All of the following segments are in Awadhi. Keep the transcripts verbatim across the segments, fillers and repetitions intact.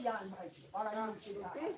ज्ञान भाई, बड़ा नाम से ज्ञान।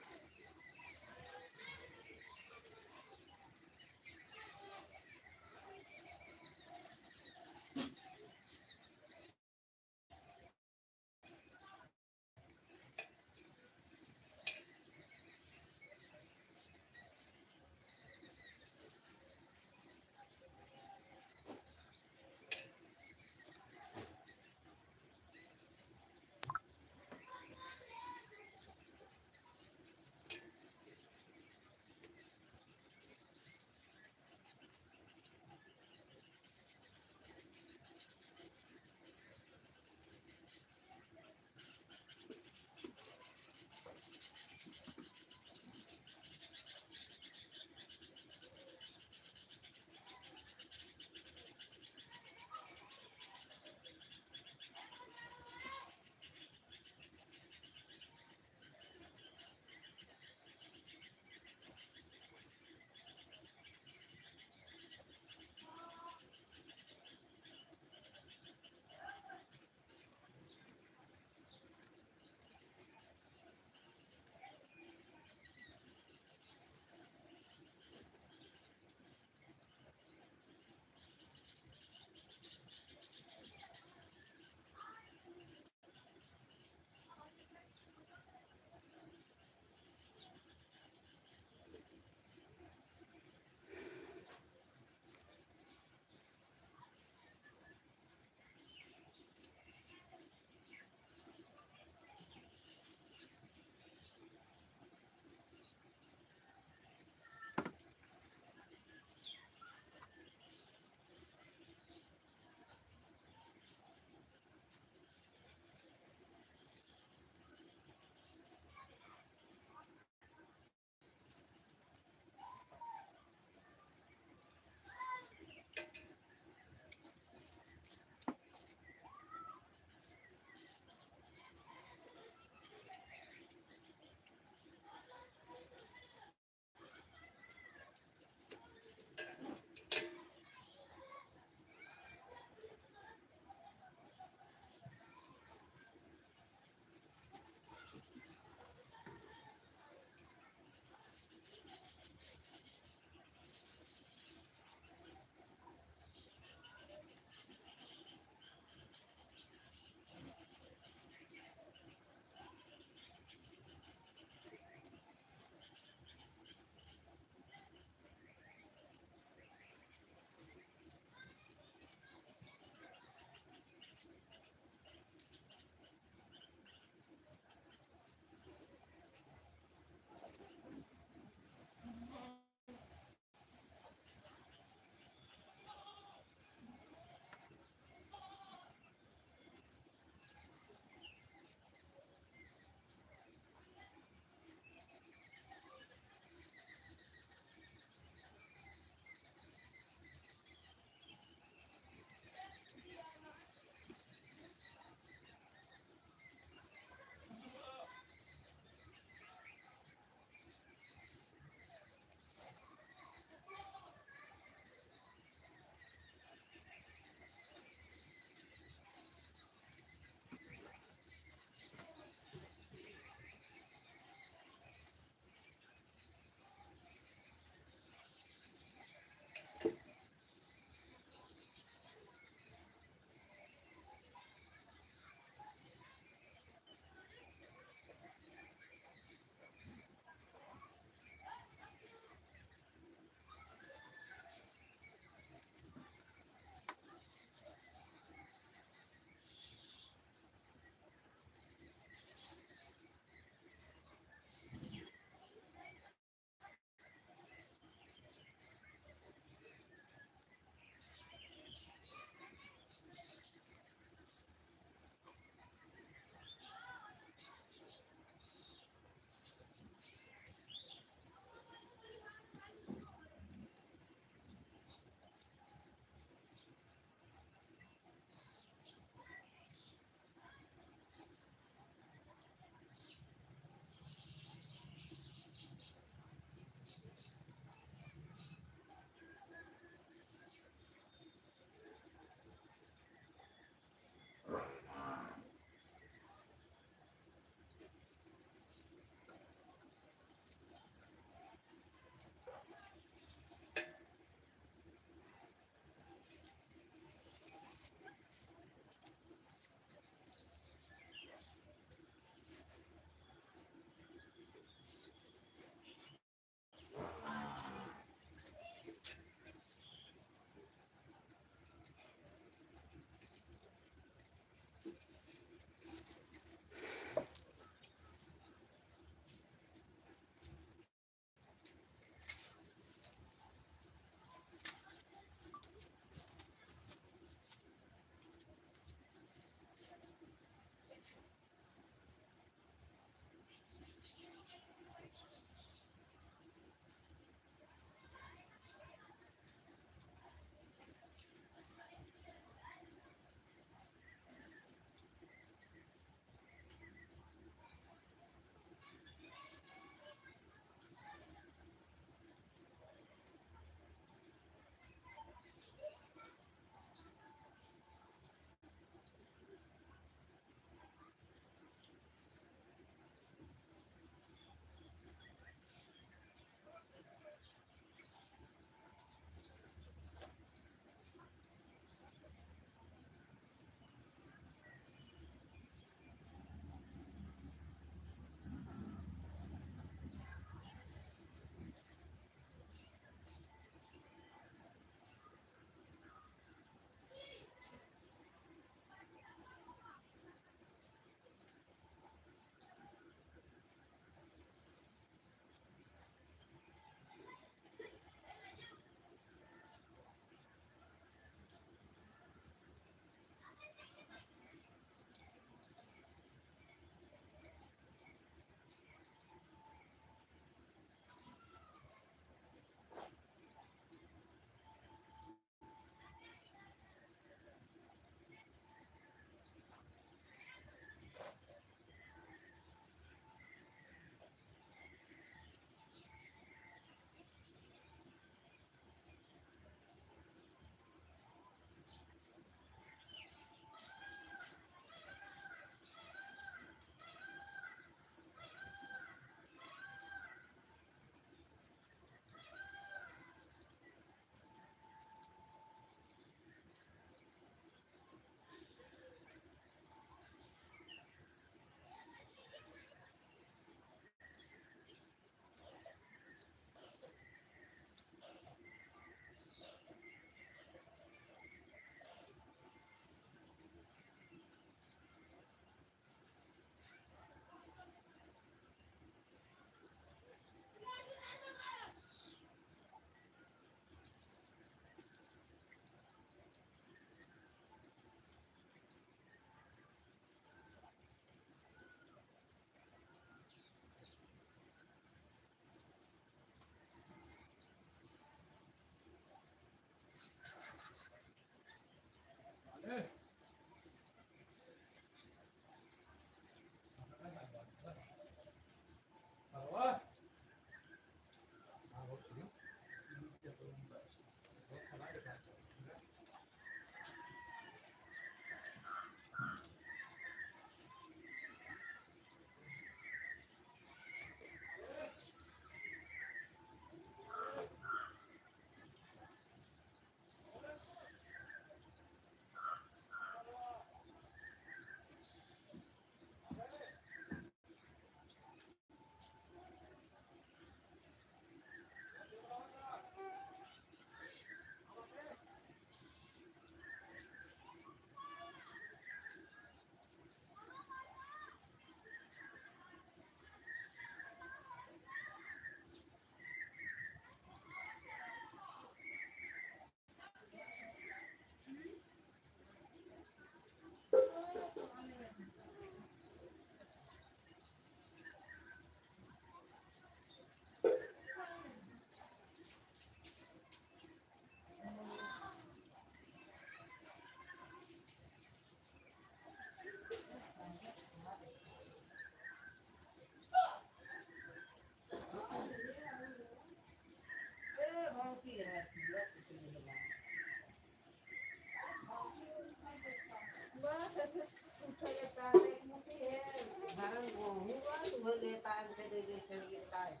वो लेता है, उनके दे दे, छेड़िए, का है?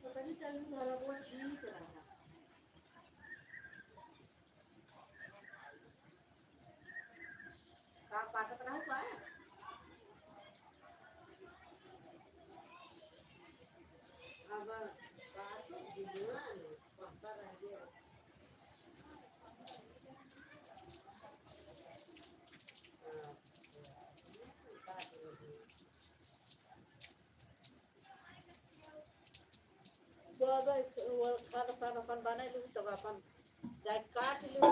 पता नहीं, चल, घर वो ठीक रहा। का काटत रहू का? अब काटो, दिनवा में पक्का रह गया। हाँ, काट रही। ज्यादा वो खाना साना अपन बनाई लूँ, तब अपन जाए काट लूँ,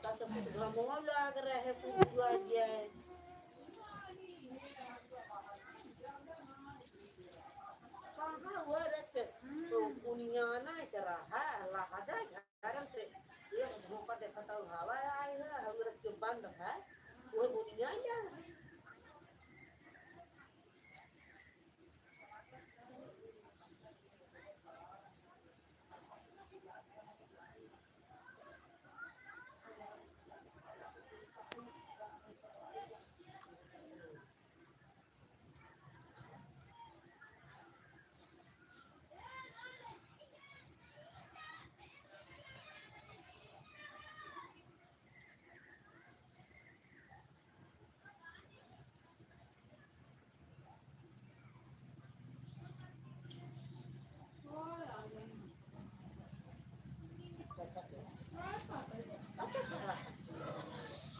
तब तो कुछ घमवा लाग रहे, कुछ हुआ जाए। कहाँ वो रख के, तो कुनियाना के रहा, लहदा है, गरम से एक झोंका देखा तो हवा आई है, हम रख के बंद है, वो कुनियाना है।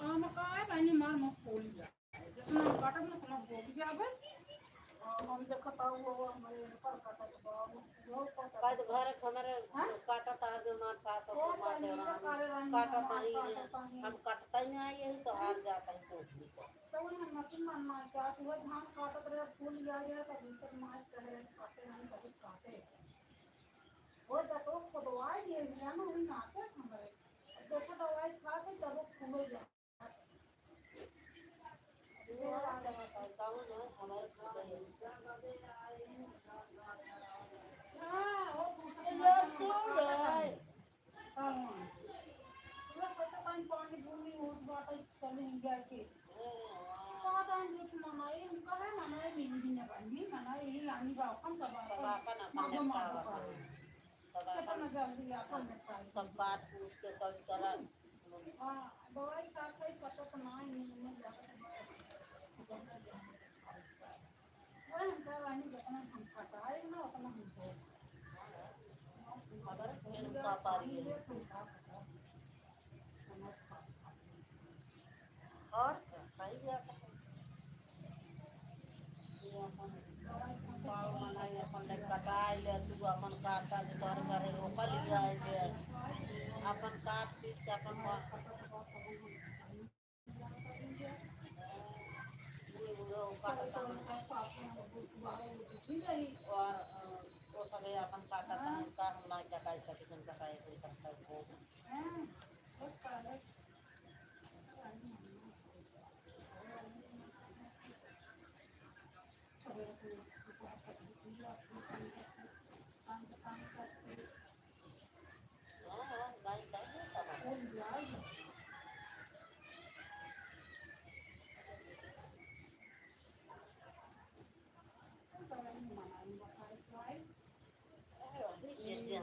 हम का है बहनी, मार मुँह खोल दिया। जितना हम काटब ना, उतना भोग जाबे। और हम देखत आऊ, वो हमारे ऊपर काटत बा, वो, वो काटत बा। आज घर के हमारे हाँ? काटत आ जो मार सास और वो मार बहनी देवरान का करे रहनी, काटत हमार नहीं है। काटत नहीं। हम काटता ही नहीं आई, यही तो हार जाता है तो। तो उन्हें मत मानना है, क्या तू वो धान काटत रहे, फूल लिया गया, तब भीतर मार करे, काटे नहीं, बहुत काटे। वो तो खुदवाई ये लिया ना, वही नाटे हमारे। देखो दवाई खा के तब वो फूल गया। सब काट कूट के सब तरह हाँ, दवाई खात है, पता तो ना है, नहीं, नहीं, ज्यादा तो ना है। वही हम कह रहे हैं, जितना हम खटाए ना, उतना हम दे। मगर फिर का पारी है। और सही बात है। ये अपन पाव मनाई, अपन ले कटाई ले, तू अपन काटा जे तोहरे घरे रोपल जाए के, अपन काट पीट के अपन मा-, ये वो काटता है। और, अ, वो सगळे अपन काटता है, का हम ना कटाई सके, जन कटाई कोई करता है।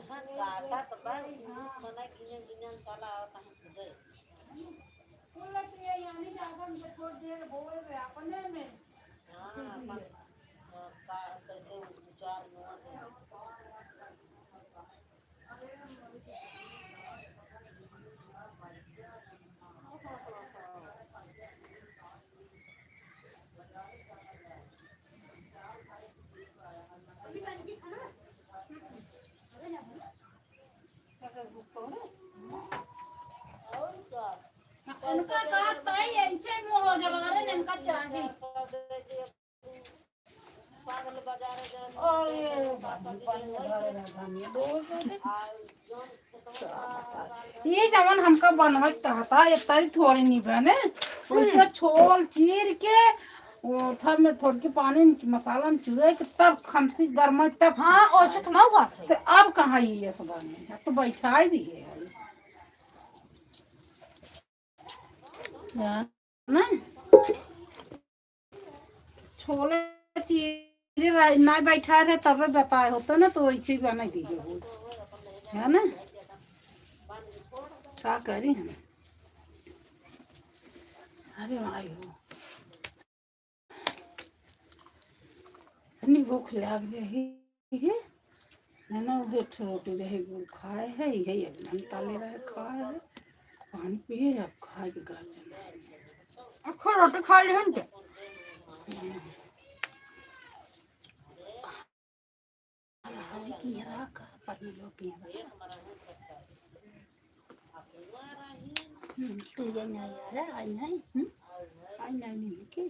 जहाँ काटा तो बा, पुरुष मना गिने गिने साला आवत हैं खुदे। हाँ, अपन, अ, का, कैसे विचार में उनका साथ ताई ऐसे मुंह हो जाला, अरे इनका चाही। अरे बाबू, पानी भरे ना, धनिया दो। ये जवन हमका बनवे के कहता, ये तरी थोड़ी नहीं बने। वैसे छोल चीर के, वो था में थोड़ के पानी में, मसाला में चुरा के तब खमसी गरमा तब। हाँ, ओछत में हुआ थे। तो अब कहाँ ये सब बने? अब तो बैठा ही दिए है। ना, छोले चीरे रा-, ना बैठा रहे तबे बताए होते ना, तो वैसे ही बना दिए हो, है ना? का करी हम? अरे माई हो, इतनी भूख लाग रही है। है ना, उहे एक ठो रोटी रहे, गुड़ खाए है, यही एक घंटा ले रहे खाए है, पानी पिए, अब खाए के घर चले। अखो रोटी खा ले हम के। हम्म। अरे की रहा का पति लोग के यहाँ। हम्म, तू ये नहीं आया है, आई नहीं, हम्म? आई नहीं, नहीं के।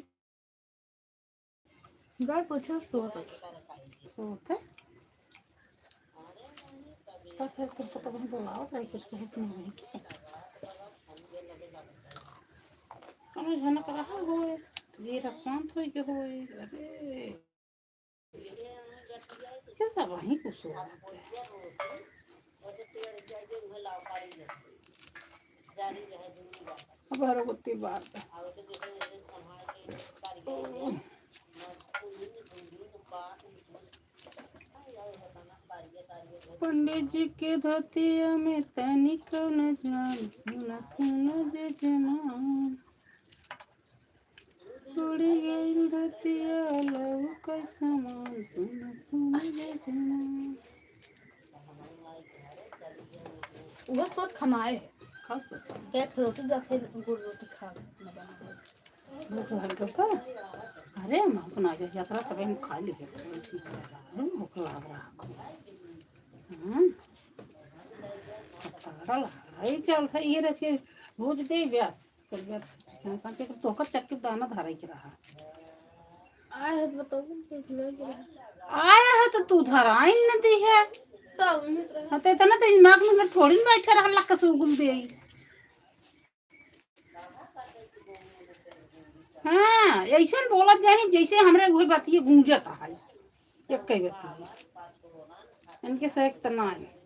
गल पूछो, सोत है। सोत है? तो फिर तुमको तो वहीं बुलाओ, भाई, कुछ कहे से नहीं रही के। अरे झनक रहा होए, ये रक्षांत होई के होए, अरे। ये सब वहीं कुछ सोत है। अब हर गोती बात है। पंडित जी के धोतिया में तनिको न जान, सुन सुन जजमान। उड़ी गइल धोतिया लउके समान, सुन सुन जजमान। वो सोच खमाए। का सोच? एक रोटी दस गुड़ रोटी खा। भूख लग गया का? अरे, हम सुना के यात्रा तबे हम खा लिए। ठीक है, हम भूख लग रहा है। हम्म। तगड़ा लग रहा है। ये चलता, ये रच के भूज दे, बस। कर बस, संग संग के तोहका चक्की दाना धराई के रहा। आया है तो बताओ, कुछ ले के रहा। आया है तो तू धराई न दी है। का उम्मीद रहा? हाँ, तो इतना तो दिमाग में थोड़ी न बैठे रहा, लक्का से उगुल दे। हाँ, ऐसन बोलत जाही जैसे हमरे उहे बतिये गूंजत है। एक कई बतिये। इनके से एक तना है।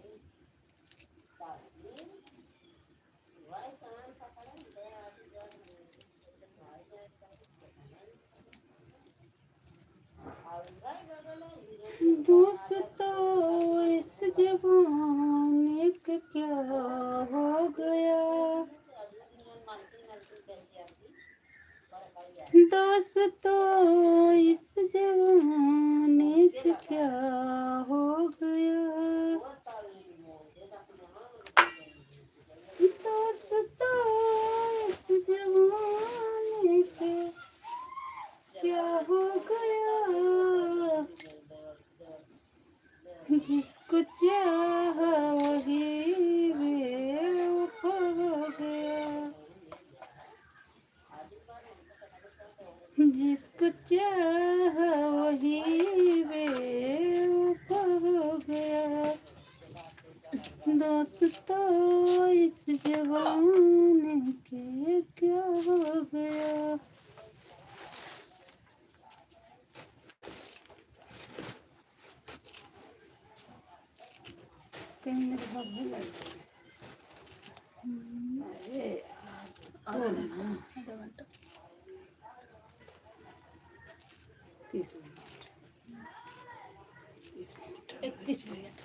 दोस्तों, इस जमाने का क्या हो गया? दोस्तों, इस जमाने का क्या हो गया? दोस्तों, इस जमाने का क्या हो गया? जिसको चाहा वही बेवफा हो गया, जिसको चाहा वही बेवफा हो गया। दोस्तों, इस जमाने के क्या हो गया? कहीं मेरे घर भी लग गए। अरे यार, तो ना। आधा घंटा। तीस मिनट। तीस मिनट। इकतीस मिनट।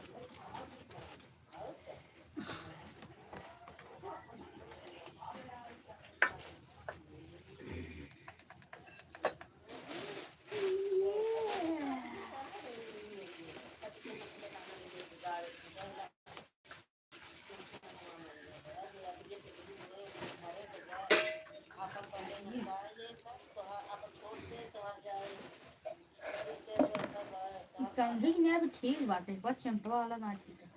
कंजूस में अब ठीक बात है, पर चंपा वाला ना ठीक है।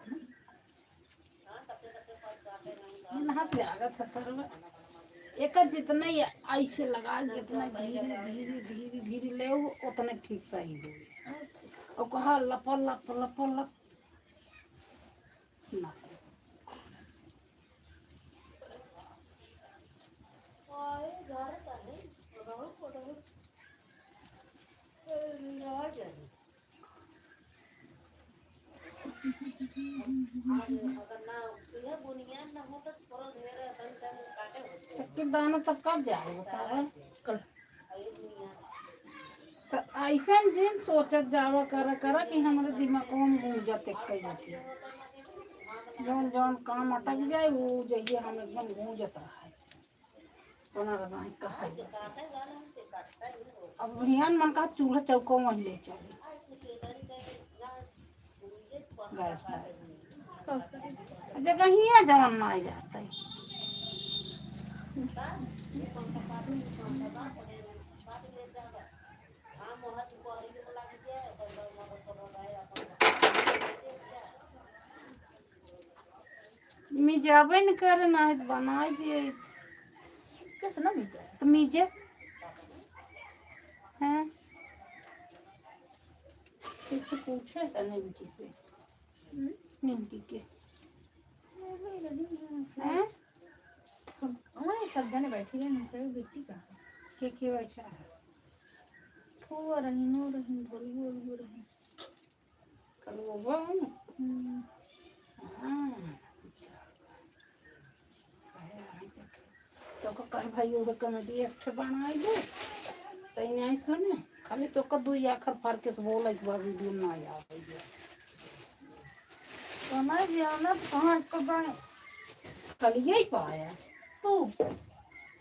नहात लागत है सरवा। एकर जितना ये ऐसे लगा, जितना धीरे, धीरे, धीरे, धीरे ले, वो उतने ठीक सही होई। और कहा लप, लप, लप, लप। ना। दाना तब कब जाए बता रहे? कल। त अइसन दिन सोचत जावा करा, करा कि हमरे दिमाग में गूंजत एक कई बतिया। जौन, जौन काम अटक जाए, वो जइए हम एकदम गूंजत रहे। बना रहा है, कहा जाए। अब बिहान मन का चूल्हा चौको वहीं ले चली। गैस, गैस। जगहिया जवन ना जाते। मिजाबे न करे, ना है तो बनाई दिए। कैसे ना मिजाए? तो मिजे। हैं? कैसे पूछे था निमकी से? हम्म? निमकी के। हैं? वही सब जने बैठी रहे, ना कोई बेटी का। के के बैठा है? फुआ रही, नो रही, भोलुओ, ओलुओ रही। कल वो हुआ है ना? हम्म। हाँ। तो का कहे भाई, वो कॉमेडी एक ठे बनाई दे। तई नहीं सुने, खाली तो का दुई आखर फरके से बोले के बाद वीडियो ना आवे। तो नहीं जाना तो कहाँ को बने? कल यही पाया। तू?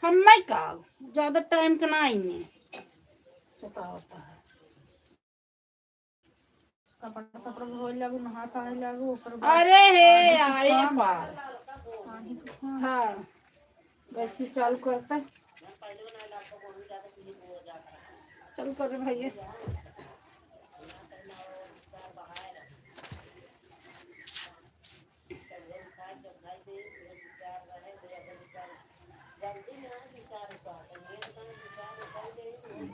हम नहीं का, ज्यादा टाइम के नहीं है। पता होता है। कपड़ा सपड़ा धोए लागू, नहा खाए लागू, ओकर बाद अरे हे, पानी आए तूफान। पार। पानी तूफान। हाँ, वैसे चालू करता। चालू कर रे भैया।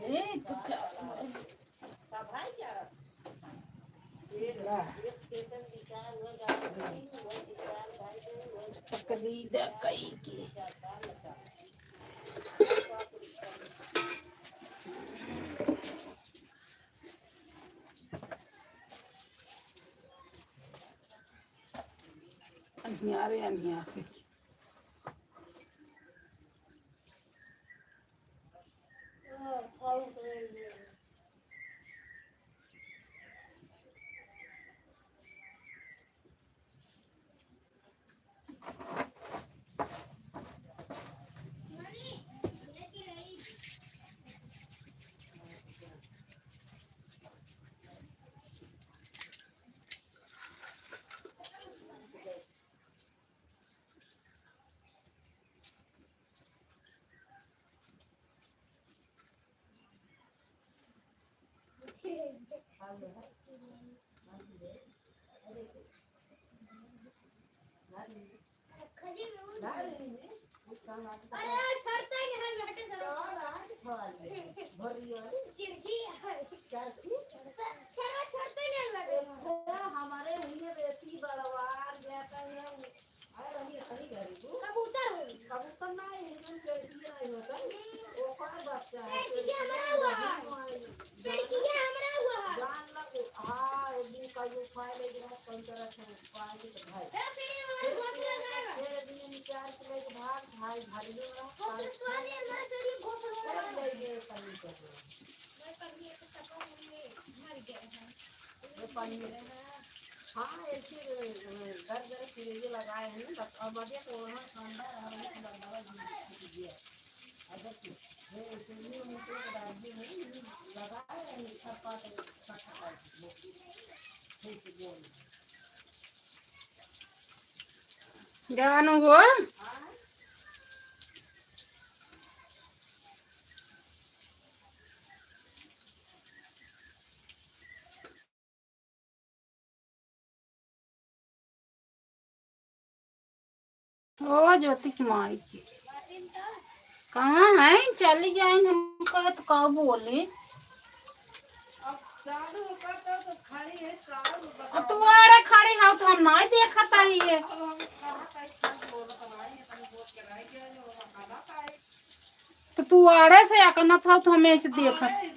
ए, तो चालू है। पकड़ी द कई के। अन्हियारे अन्हियारे। हमारे हुए बेटी बड़वार जाता है। अरे, वही, वही घरे को। कबूतर होई। कबूतर ना, इंजन चढ़िए नहीं होता। हम्म। ओकर बच्चा है। चढ़िए हमरा हुआ है। हाँ, चढ़िए हमरा हुआ है। जान लग, हाँ, एक दिन का जो खाए ले गया, कौन तरह से खाए ले तो भाई। ए, फिर ये हमारे फिर घोंसला फिर जाएगा। फिर एक दिन चार किलो के भात, भाई, भारी में रहा, हम तो खाए। सोने हमारे शरीर घोंसला कर जाएगा। ले गए, कहीं कर दो। मैं कभी एक सपा में मर गए हैं। ये पानी में। हाँ, ऐसे, अ, दर्द, दर्द के लिए लगाए हैं, बस अब अभी तो वहाँ ठंडा है, वहाँ से दवा भी छूट गया। अगर कि, ये चुन्नी उन्नी को डाल दी है, ये लगाए हैं, सब पास, सब पास, ठीक से बोल। गानू हो। हाँ। ओ ज्योति की माई की। कहाँ है? चली जाए, हम कहे तो का बोली। अब तू आड़े खड़ी हो तो हम नहीं देखत ही है। तो तू आड़े से अकनत हो तो हम ऐसे देखत।